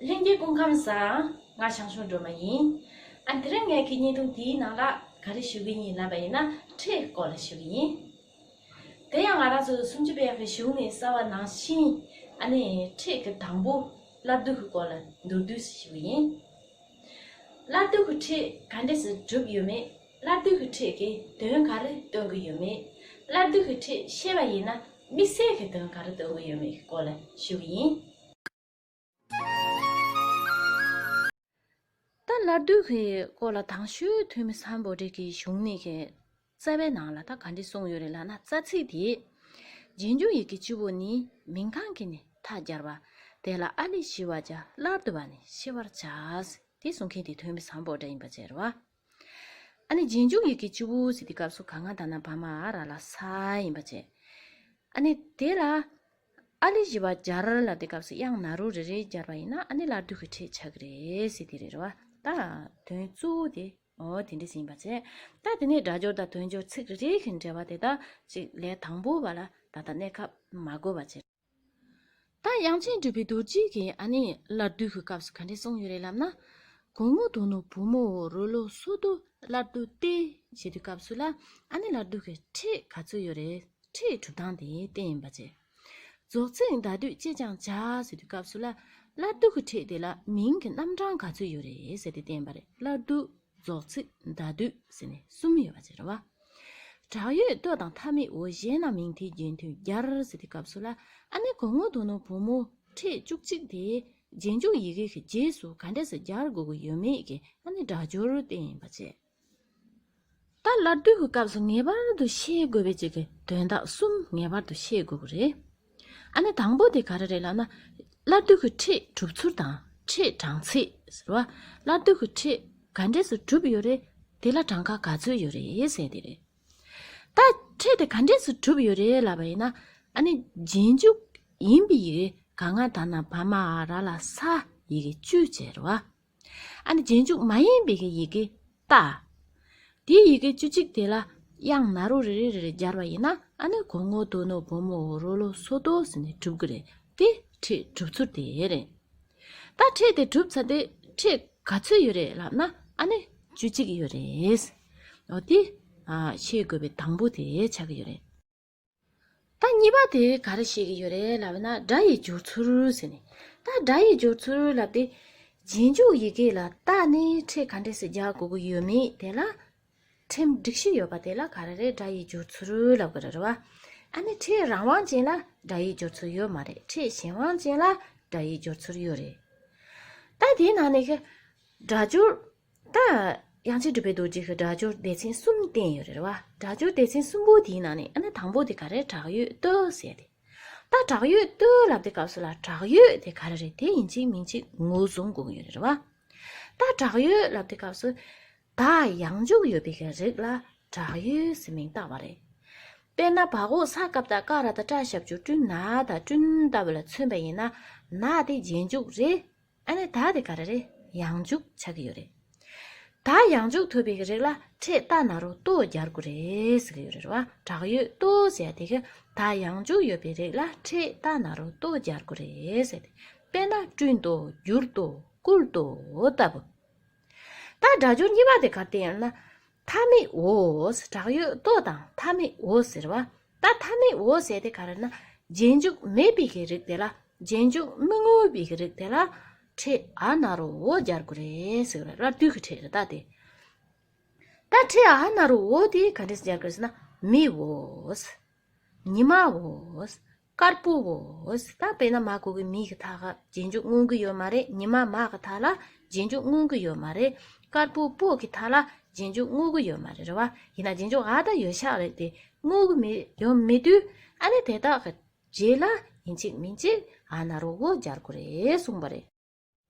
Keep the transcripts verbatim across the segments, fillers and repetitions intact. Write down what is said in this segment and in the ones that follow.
ལྷན་རྒྱས་སྐུ་ཁམས་བཟང་། ང་ཞང་ཞུང་སྒྲོལ་མ་ཡིན། ཨ་དེ་རིང་ངས་ཀྱི་བརྙན་ཐུང་འདིའི་ནང་ལ་ག་རེ་ཞུ་གི་ཡིན་ལབ་པ་ཡིན་ན་ཁྲིད་སྐོར་ལ་ཞུ་གི་ཡིན། དེ་ཡང་ང་རང་ཚོ་སུམ་ཅུ་པའི་གི་གཞུང་ནས་གསལ་བ་ནང་བཞིན། ཨ་ནི་ཁྲིད་ཀྱི་དང་པོ་བླ་བསྡུ་གི་སྐོར་ལ་མདོར་བསྡུས་ཞུ་གི་ཡིན། བླ་བསྡུ་གི་ཁྲིད་ག་འདྲས་སེ་གྲུབ་ཡོད་མེད། བླ་བསྡུ་གི་ཁྲིད་ཀྱིས་དོན་ག་རེ་སྟོན་གི་ཡོད་མེད། བླ་བསྡུ་གི་ཁྲིད་ཤེས་པ་ཡིན་ན་དམིགས་བསལ་གྱི་དོན་ག་རེ་སྟོན་གི་ཡོད་མེད་ཀྱི་སྐོར་ལ་ཞུ་གི་ཡིན། ད་བླ་བསྡུ་གི་སྐོར་ལ་དང་ཤོས་ཐོན་མི་སམ་བྷོ་ཊ་གི་གཞུང་ནས་ཀྱི་རྩ་བའི་ནང་ལ་ད་ག་འདྲས་གསུངས་ཡོད་རེད་ལབ་ན། རྩ་ཚིག་དེ་རྗེས་འཇུག་ཡི་གེ་བཅུ་པོ་ནི་མིང་གང་གིས་ནི་མཐའ་སྦྱར་བ། དེ་ལ་ཨཱ་ལས་ཞི་བ་སྦྱར། བླར་བསྡུ་བ་ནི་ཤེས་པར་བྱ། དེ་གསུང་མཁན་དེ་ཐོན་མི་སམ་བྷོ་ཊ་ཡིན་པ་བྱས་རེད་བ། ཨ་ནི་རྗེས་འཇུག་ཡི་གེ་བཅུ་པོ་ཟེར་དུས་སྐབས་སུ་ག་ང་ད་ན་བ་མ་འ་ར་ལ་ས་ཡིན་པ་བྱས། ཨ་ནི་དེ་ལ་ཨཱ་ལས་ཞི་བ་སྦྱར་ལབ་དུས་སྐབས་སུ་དབྱངས་ན་རོ་རེ་རེ་སྦྱར་བ་ཡིན་ན་ཨ་ནི་བླ་བསྡུ་གི་ཁྲིད་ཆགས་ཀྱི་རེད་ཟེར་དེ་རེད་བ། ད་དོན་གཙོ་བོ་དེ་འོ་དེ་འདྲ་ཡིན་པ་བྱས། ད་དེ་ནས་སྒྲ་སྦྱོར་དང་དོན་སྦྱོར་ཚིག་རེ་རེ་གི་འབྲེལ་བ་དེ་དག་ཅིག་ལས་དང་པོ་བ་ལ་ད་ལྟ་གནས་སྐབས་མ་གོ་བ་བྱས། ད་དབྱངས་ཅན་གྲུབ་པའི་རྡོ་རྗེ་གིས་ཨ་ནི་བླ་བསྡུ་གི་སྐབས་སུ་ག་འདྲས་གསུངས་ཡོད་རེད་ལབ་ན། གོ་ངོ་དོ་ནོ་བུ་མོ་འོ་རོ་ལོ་སོ་དོ་བླ་བསྡུ་སྟེ་ཞེས་དུས་སྐབས་སུ་ལ་ཨ་ནི་བླ་བསྡུ་གི་ཁྲིད་ག་ཚོད་ཡོད་རེད། ཁྲིད་གྲུབ་སྟངས་དེ་བསྟན་ཡིན་པ་བྱས། རྫོགས་ཚིག་ཟླ་སྡུད་ཅེས་ཀྱང་བྱ་ཟེར་དུས་སྐབས་སུ་ལ་བླ་བསྡུ་གི་ཁྲིད་དེ་ལ་མིང་གི་རྣམ་གྲངས་ག་ཚོད་ཡོད་རེད་ཟེར་ཏེ་བསྟན་པ་རེད། བླ་བསྡུ། རྫོགས་ཚིག་ཟླ་སྡུད་ཟེར་ནས་གསུམ་ཡོད་པ་ཅིག་རེད་བ། དྲག་ཡོད་ལྟོ་དང་མཐའ་མེད་འོ། གཞན་རྣམས་མིང་མཐའི་རྗེས་མཐུད་སྦྱར་ཟེར་དུས་སྐབས་སུ་ལ་ཨ་ནི་གོ་ངོ་དོ་ནོ་བུ་མོ་ཁྲིད་བཅུ་གཅིག་དེ་རྗེས་འཇུག་ཡི་གེ་གི་རྗེས་སུ་ག་འདྲས་སེ་སྦྱར་དགོས་ཀྱི་ཡོད་མེད་ཀྱི་ཨ་ནི་སྒྲ་སྦྱོར་བསྟན་ཡིན་པ་བྱས། ད་བླ་བསྡུ་གི་སྐབས་སུ་ངེས་པར་དུ་ཤེས་དགོས་པའི་ཅིག་གི་དོན་དག་གསུམ་ངེས་པར་དུ་ཤེས་དགོས་ཀྱི་རེད། ཨ་ནི་དང་པོ་དེ་ག་རེ་རེད་ལབ་ན། བླ་བསྡུ་གི་ཁྲིད་གྲུབ་ཚུལ་དང་ཁྲིད་གྲངས་ཚད་ཟེར་བ། བླ་བསྡུ་གི་ཁྲིད་ག་འདྲས་སུ་གྲུབ་ཡོད་རེད། དེ་ལ་གྲངས་ཀ་ག་ཚོད་ཡོད་རེད་ཟེར་དེ་རེད། ད་ཁྲིད་དེ་ག་འདྲས་སུ་གྲུབ་ཡོད་རེད་ལབ་པ་ཡིན་ན། ཨ་ནི་རྗེས་འཇུག་ཡིན་པའི་ཡི་གེ་ག་ང་ད་ན་བ་མ་འ་ར་ལ་ས་ཡི་གེ་བཅུ་བྱས་རེད་བ། ཨ་ནི་རྗེས་འཇུག་མ་ཡིན་པའི་གི་ཡི་གེ་ཏ། དེའི་ཡི་གེ་བཅུ་གཅིག་དེ་ལ་དབྱངས་ན་རོ་རེ་རེ་རེ་རེ་སྦྱར་བ་ཡིན་ན་ཨ་ནི་གོ་ངོ་དོ་ནོ་བུ་མོ་འོ་རོ་ལོ་སོ་དོ་ཟེར་ནས་གྲུབ་ཀྱི་རེད། དེ་ཁྲིད་གྲུབ་ཚུལ་དེ་རེད། ད་ཁྲིད་དེ་གྲུབ་ཚར་ཏེ་ཁྲིད་ག་ཚོད་ཡོད་རེད་ལབ་ན་ཨ་ནི་བཅུ་གཅིག་ཡོད་རེད། འོ་དེ་ཨ་ཤེས་དགོས་པའི་དང་པོ་དེ་ཆགས་ཀྱི་ཡོད་རེད། ད་གཉིས་པ་དེ་ག་རེ་བཤད་ཀྱི་ཡོད་རེད་ལབ་ན་སྒྲ་ཡི་སྦྱོར་ཚུལ་ཟེར་ནས། ད་སྒྲ་ཡི་སྦྱོར་ཚུལ་ལབ་དེ། རྗེས་འཇུག་ཡི་གེ་ལ་ཏ་ནས་ཁྲིད་ག་འདྲས་སེ་རྒྱག་དགོས་ཀྱི་ཡོད་མེད་དེ་ལ། ཁྲིམས་སྒྲིག་གཞི་ཡོད་པ་དེ་ལ་ག་རེ་རེད། སྒྲ་ཡི་སྦྱོར་ཚུལ་ལབ་ཀྱི་རེད་བ། ཨ་ནི་ཁྲིད་རང་དབང་ཅན་ལ་སྒྲ་ཡི་སྦྱོར་ཚུལ་ཡོད་མ་རེད། ཁྲིད་གཞན་དབང་ཅན་ལ་སྒྲ་ཡི་སྦྱོར་ཚུལ་ཡོད་རེད། ད་དེའི་ནང་ནས་ཀྱི་སྒྲ་སྦྱོར། ད་དབྱངས་ཅན་གྲུབ་པའི་རྡོ་རྗེ་གི་སྒྲ་སྦྱོར་སྡེ་ཚན་གསུམ་བསྟན་ཡོད་རེད་བ། སྒྲ་སྦྱོར་སྡེ་ཚན་གསུམ་པོ་དེའི་ནང་ནས་ཨ་ནི་དང་པོ་དེ་ག་རེ། དྲག་ཡོད་ལྟོ་ཟེར་ཏེ། ད་དྲག་ཡོད་ལྟོ་ལབ་དུས་སྐབས་སུ་ལ་དྲག་ཡོད་དེ་ག་རེ་རེད། དེ་ཡིན་གཅིག་མིན་གཅིག་ངོས་བཟུང་དགོས་ཀྱི་ཡོད་རེད་བ། ད་དྲག་ཡོད་ལབ་དུས་སྐབས་སུ་ད་ཡང་འཇུག་ཡོད་པའི་གི་རིགས་ལ་དྲག་ཡོད་ཟེར་མིང་བཏགས་པ་རེད། དཔེར་ན་བ་འོག་ས་སྐབས་ད་ཀ་ར་ད་ཏྲ་ཞབས་ཀྱུ་ཀྲུ་ན་ད་ཀྲུན་ལྟ་བུ་ལ་མཚོན་པ་ཡིན་ན་ན་དེ་རྗེས་འཇུག་རེད། ཨ་ནི་ད་དེ་ག་རེ་རེད། ཡང་འཇུག་ཆགས་ཀྱི་ཡོད་རེད། ད་ཡང་འཇུག་ཐོབ་པའི་རིགས་ལ་ཁྲིད་ཏ་ན་རོ་ལྟོ་སྦྱར་དགོས་རེད་ཟེར་གྱི་ཡོད་རེད་བ། དྲག་ཡོད་ལྟོ་ཟེར་ཡ་དེ་གི་ད་ཡང་འཇུག་ཡོད་པའི་རིགས་ལ་ཁྲིད་ཏ་ན་རོ་ལྟོ་སྦྱར་དགོས་རེད་ཟེར་ཏེ། དཔེར་ན་བསྐྲུན་ཏོ་བསྒྱུར་ཏོ་བསྐུལ་ཏོ་ལྟ་བུ། ད་སྒྲ་སྦྱོར་གཉིས་པ་དེ་ག་རེ་ཡིན་ན། མཐའ་མེད་འོ། དྲག་ཡོད་ལྟོ་དང་མཐའ་མེད་འོ་ཟེར་བ། ད་མཐའ་མེད་འོ་ཟེར་དེ་ག་རེ་ན། རྗེས་འཇུག་མེད་པའི་གི་རིགས་དེ་ལ། རྗེས་འཇུག་མི་དངོས་པའི་གི་རིགས་དེ་ལ། ཁྲིད་འ་ན་རོ་འོ་སྦྱར་དགོས་རེད་ཟེར་བ་རེད། བླ་བསྡུ་གི་ཁྲིད་རེད་ད་དེ། ད་ཁྲིད་འ་ན་རོ་འོ་དེ་ག་འདྲས་སྦྱར་དགོས་ཟེར་ན། མེ་འོ། ཉི་མ་འོ། དཀར་པོ་འོ། ད་དཔེར་ན་མ་གོ་གི་མི་གི་མཐའ་ཁ་རྗེས་འཇུག་མངོན་གི་ཡོད་མ་རེད། ཉི་མ་མ་གི་མཐའ་ལ་རྗེས་འཇུག་མངོན་གི་ཡོད་མ་རེད། དཀར་པོ་པོ་གི་མཐའ་ལ་རྗེས་འཇུག་མངོན་གི་ཡོད་མ་རེད། རེད་བ། ཡིན་ན་རྗེས་འཇུག་འ་ད་ཡོད་ཤག་རེད་དེ། མངོན་གི་མི་ཡོད་མི་དུས་ཨ་ནི་དེ་དག་གི་རྗེས་ལ་ཡིན་གཅིག་མིན་གཅིག་འ་ན་རོ་འོ་སྦྱར་དགོས་རེད་གསུངས་པ་རེད།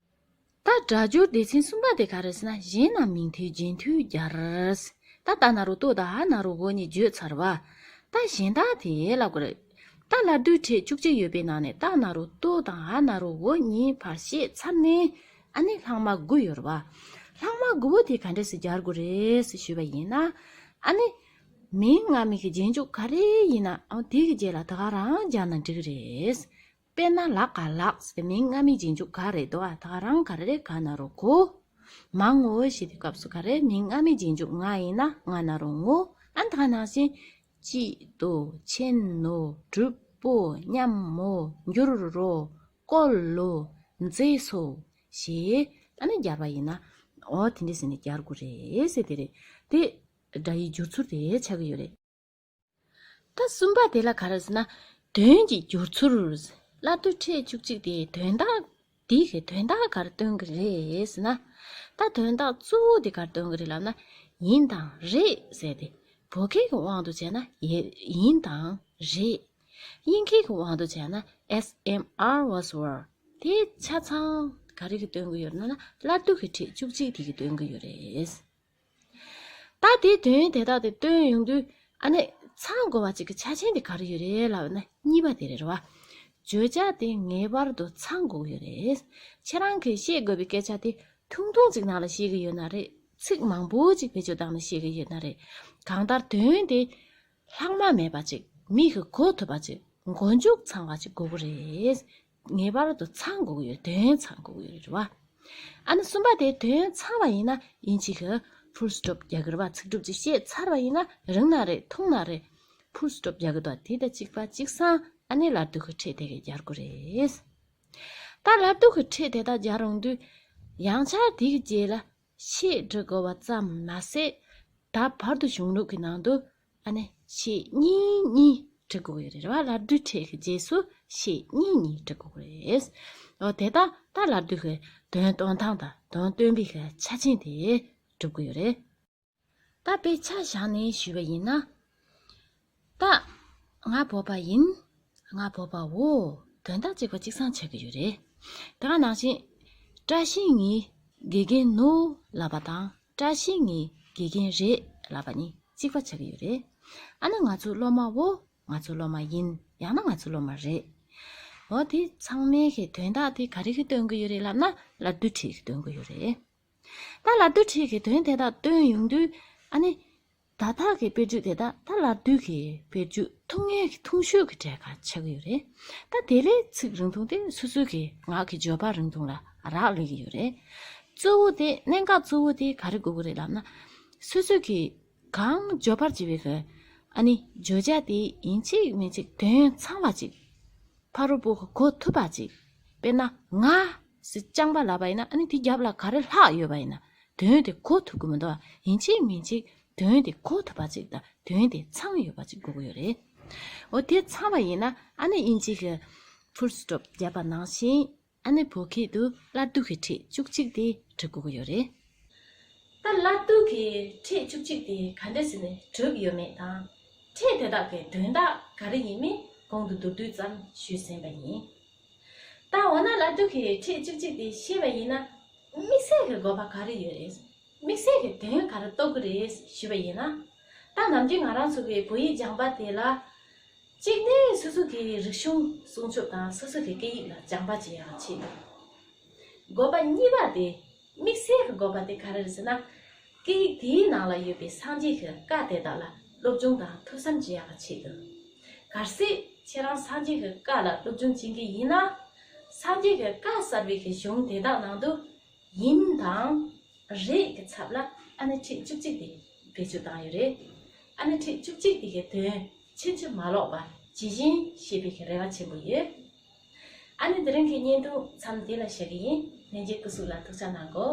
ད་སྒྲ་སྦྱོར་སྡེ་ཚན་གསུམ་པ་དེ་ག་རེ་ཟེར་ན། གཞན་རྣམས་མིང་མཐའི་རྗེས་མཐུད་སྦྱར། ད་ཏ་ན་རོ་ལྟོ་དང་འ་ན་རོ་འོ་གཉིས་བརྗོད་ཚར་བ། ད་གཞན་དག་དེ་ལབ་དགོས་རེད། ད་བླ་བསྡུ་ཁྲིད་བཅུ་གཅིག་ཡོད་པའི་ནང་ནས་ཏ་ན་རོ་ལྟོ་དང་འ་ན་རོ་འོ་གཉིས་ཕར་བཤད་ཚར་ནས། ཨ་ནི་ལྷག་མ་དགུ་ཡོད་རེད་བ། ལྷག་མ་དགུ་པོ་དེ་ག་འདྲས་སེ་སྦྱར་དགོས་རེད་ཟེར་ཞུས་པ་ཡིན་ན། ཨ་ནི་མིང་སྔ་མའི་གི་རྗེས་འཇུག་ག་རེ་ཡིན་ན་ཨང་དེ་གི་རྗེས་ལ་ད་ག་རང་སྦྱར་ན་འགྲིག་གི་རེད། དཔེར་ན་ལ་ག་ལགས་ཟེར་ཏེ་མིང་སྔ་མའི་རྗེས་འཇུག་ག་རེད་འདུག་ཨ། ད་ག་རང་ག་རེ་རེད། ག་ན་རོ་གོ། མ་ངོ་ཞེས་དེ་སྐབས་སུ་ག་རེ། མིང་སྔ་མའི་རྗེས་འཇུག་ང་ཡིན་ན་ང་ན་རོ་ངོ། ཨ་ནི་ད་ག་ནང་བཞིན་སྐྱིད་དོ། ཆེན་ནོ། གྲུབ་པོ། མཉམ་མོ། འགྱུར་རོ། བཀོལ་ལོ། མཛེས་སོ། ཞེས་ཨ་ནི་སྦྱར་བ་ཡིན་ན། འོ་དེ་འདྲ་ཟེར་ནས་སྦྱར་དགོས་རེད་ཟེར་དེ་རེད། དེ་སྒྲ་ཡི་སྒྱུར་ཚུལ་དེ་ཆགས་ཀྱི་ཡོད་རེད། ད་གསུམ་པ་དེ་ལ་ག་རེ་ཟེར་ན། དོན་གྱི་སྒྱུར་ཚུལ། བླ་བསྡུ་ཕྲད་བཅུ་གཅིག་དེ་དོན་དག་དེ་གི་དོན་དག་ག་རེ་སྟོན་གྱི་རེད་ཟེར་ན། ད་དོན་དག་གཙོ་བོ་དེ་ག་རེ་སྟོན་གྱི་རེད་ལབ་ན། ཡིན་དང་རེད་ཟེར་ཏེ་བོད་སྐད་ཀྱི་དབང་དུ་བྱས་ན་ཡེ་ཡིན་དང་རེད། དབྱིན་སྐད་ཀྱི་དབང་དུ་བྱས་ན་as am, are, was, were། དེ་ཆ་ཚང་ག་རེ་གི་སྟོན་གྱི་ཡོད་རེད་ན། བླ་བསྡུ་གི་ཕྲད་བཅུ་གཅིག་དེ་གི་སྟོན་གྱི་ཡོད་རེད། ད་དེའི་དོན་དེ་དག་དེ་སྟོན་ཡོང་དུས་ཨ་ནི་ཚང་དགོས་པ་ཅིག་གི་ཆ་རྐྱེན་དེ་ག་རེ་ཡོད་རེད་ལབ་ན། གཉིས་པ་དེ་རེད་བ། བརྗོད་བྱ་དེ་ངེས་པར་དུ་ཚང་དགོས་ཀྱི་ཡོད་རེད། ཁྱེད་རང་གིས་བཤད་དགོས་པའི་སྐད་ཆ་དེ་ཐུང་ཐུང་ཅིག་ནང་ལ་བཤད་ཀྱི་ཡོད་ན་རེད། ཚིག་མང་པོ་ཅིག་བེད་སྤྱོད་བཏང་ནས་བཤད་ཀྱི་ཡོད་ན་རེད། གང་ལྟར་དོན་དེ་ལྷག་མ་མེད་པ་ཅིག་མིག་གིས་གོ་ཐུབ་པ་ཅིག་མགོ་མཇུག་ཚང་བ་ཅིག་དགོས་ཀྱི་རེད། ངེས་པར་དུ་ཚང་དགོས་ཀྱི་ཡོད། དོན་ཚང་དགོས་ཀྱི་ཡོད་རེད་བ། ཨ་ནི་གསུམ་པ་དེ་དོན་ཚང་བ་ཡིན་ན་དབྱིན་ཇི་གི་full stop རྒྱག་གི་རེད་བ། ཚིག་གྲུབ་ཅིག་བཤད་ཚར་བ་ཡིན་ན། རིང་ན་རེད་ཐུང་ན་རེད། full stop རྒྱག་གི་འདུག་དེ་དང་གཅིག་པ་གཅིག་སང་ཨ་ནི་བླ་བསྡུ་གི་ཕྲད་དེ་ག་རྒྱག་དགོས་རེད། ད་བླ་བསྡུ་གི་ཕྲད་དེ་དག་རྒྱག་ཡོང་དུས་ཡང་བསྐྱར་དེ་གི་རྗེས་ལ་ཕྱེད་འབྲི་དགོས་པ་ཙམ་མ་ཟད། ད་བར་དུ་གཞུང་ལུགས་ཀྱི་ནང་དུ་ཨ་ནི་ཕྱེད་གཉིས་གཉིས་འབྲི་དགོས་ཀྱི་རེད་བ། བླ་བསྡུ་ཕྲད་ཀྱི་རྗེས་སུ་ཕྱེད་གཉིས་གཉིས་འབྲི་དགོས་ཀྱི་རེད། འོ་དེ་ལྟར་ད་བླ་བསྡུ་གི་དོན་སྟོན་སྟངས་དང་དོན་སྟོན་པའི་གི་ཆ་རྐྱེན་དེ་སྒྲུབ་ཀྱི་ཡོད་རེད། ད་དཔེ་ཆ་བཞག་ནས་ཞུས་པ་ཡིན་ན། ད་ང་བོད་པ་ཡིན། ང་བོད་པའོ། དོན་དག་གཅིག་པ་གཅིག་སང་ཆགས་ཀྱི་ཡོད་རེད། དེ་ག་ནང་བཞིན། བཀྲ་ཤིས་ངའི་དགེ་རྒན་ནོ་ལབ་པ་དང་བཀྲ་ཤིས་ངའི་དགེ་རྒན་རེད་ལབ་པ་གཉིས་གཅིག་པ་ཆགས་ཀྱི་ཡོད་རེད། ཨ་ནི་ང་ཚོ་སློབ་མའོ། ང་ཚོ་སློབ་མ་ཡིན། ཡང་ན་ང་ཚོ་སློབ་མ་རེད། འོ་དེ་ཚང་མའི་གི་དོན་དག་དེ་ག་རེ་གི་སྟོན་གྱི་ཡོད་རེད་ལབ་ན་བླ་བསྡུ་ཕྲད་ཀྱི་སྟོན་གྱི་ཡོད་རེད། ད་བླ་བསྡུ་ཕྲད་ཀྱི་དོན་དེ་དག་སྟོན་ཡོང་དུས་ཨ་ནི། ད་ལྟ་གི་དཔེར་བརྗོད་དེ་དག་ད་བླ་བསྡུ་གི་དཔེར་བརྗོད་ཐུང་ངེ་གི་ཐུང་ཤོས་ཀྱི་གྲས་ཁག་ཆགས་ཀྱི་ཡོད་རེད། ད་དེ་ལས་ཚིག་རིང་ཐུང་དེ་སོ་སོའི་གི་ངག་གི་འབྱོར་པ་རིང་ཐུང་ལ་རག་ལས་ཀྱི་ཡོད་རེད། གཙོ་བོ་དེ་གནད་འགག་གཙོ་བོ་དེ་ག་རེ་དགོས་ཀྱི་རེད་ལབ་ན། སོ་སོའི་གི་གང་འབྱོར་པར་བྱེད་པའི་གི་ཨ་ནི་བརྗོད་བྱ་དེ་ཡིན་གཅིག་མིན་གཅིག་དོན་ཚང་བ་ཅིག་ཕ་རོལ་པོ་གི་གོ་ཐུབ་པ་ཅིག་དཔེར་ན་ང་ཟེར་རྐྱང་པ་ལབ་པ་ཡིན་ན་ཨ་ནི་དེ་རྒྱབ་ལ་ག་རེ་ལྷག་ཡོད་པ་ཡིན་ན་དོན་དེ་གོ་ཐུབ་ཀྱི་མི་འདུག་ཡིན་གཅིག་མིན་གཅིག་དོན་དེ་གོ་ཐུབ་པ་ཅིག་དང་དོན་དེ་ཚང་ཡོད་པ་ཅིག་དགོས་ཀྱི་ཡོད་རེད། འོ་དེ་ཚང་བ་ཡིན་ན་ཨ་ནི་དབྱིན་ཇི་གི་full stop བརྒྱབ་པ་ནང་བཞིན། ཨ་ནི་བོད་སྐད་དུ་བླ་བསྡུ་གི་ཕྲད་བཅུ་གཅིག་དེ་འབྲི་དགོས་ཀྱི་ཡོད་རེད། ད་བླ་བསྡུ་གི་ཕྲད་བཅུ་གཅིག་དེ་ག་འདྲ་ཟེར་ནས་གྲུབ་ཡོད་མེད་དང་། ཕྲད་དེ་དག་གི་དོན་དག་ག་རེ་ཡིན་མིན་གོང་དུ་མདོར་བསྡུས་ཙམ་ཞུས་ཟིན་པ་ཡིན། ད་འོ་ན་བླ་བསྡུ་གི་ཕྲད་བཅུ་གཅིག་དེ་ཤེས་པ་ཡིན་ན། དམིགས་བསལ་གྱི་དགོས་པ་ག་རེ་ཡོད་རེད། དམིགས་བསལ་གྱི་དོན་ག་རེ་རྟོགས་ཀྱི་རེད་ཞུས་པ་ཡིན་ན། ད་ནམ་རྒྱུན་ང་རང་ཚོ་གི་བོད་ཡིག་སྦྱངས་པ་དེ་ལ། གཅིག་ནས་སོ་སོ་གི་རིག་གཞུང་སྲུང་སྐྱོབ་དང་སོ་སོ་གི་སྐད་ཡིག་ལ་སྦྱངས་པ་བྱེད་ཡག་ཆེད་དུ། དགོས་པ་གཉིས་པ་དེ། དམིགས་བསལ་གྱི་དགོས་པ་དེ་ག་རེ་རེད་ཟེར་ན། སྐད་ཡིག་དེའི་ནང་ལ་ཡོད་པའི་སངས་རྒྱས་ཀྱི་བཀའ་དེ་དག་ལ་སློབ་སྦྱོང་དང་ཐོས་བསམ་བྱེད་ཡག་གི་ཆེད་དུ། གལ་སྲིད་ཁྱེད་རང་སངས་རྒྱས་ཀྱི་བཀའ་ལ་སློབ་སྦྱོང་བྱེད་མཁན་ཡིན་ན། སངས་རྒྱས་ཀྱི་བཀའ་གསར་པའི་གི་གཞུང་དེ་དག་ནང་དུ། ཡིན་དང་། རེད་ཀྱི་ཚབ་ལ་ཨ་ནི་ཕྲད་བཅུ་གཅིག་དེ་བེད་སྤྱོད་བཏང་ཡོད་རེད། ཨ་ནི་ཕྲད་བཅུ་གཅིག་དེ་གའི་དོན་ཕྱིན་ཅི་མ་ལོག་པ་ཇི་བཞིན་ཤེས་པའི་གི་རེ་བ་ཆེན་པོ་ཡོད། ཨ་ནི་དེ་རིང་གི་བརྙན་ཐུང་མཚམས་འདི་ལ་བཞག་གི་ཡིན། ལྷན་རྒྱས་སྐུ་གཟུགས་ལ་ཐུགས་ཅག་གནང་གོ།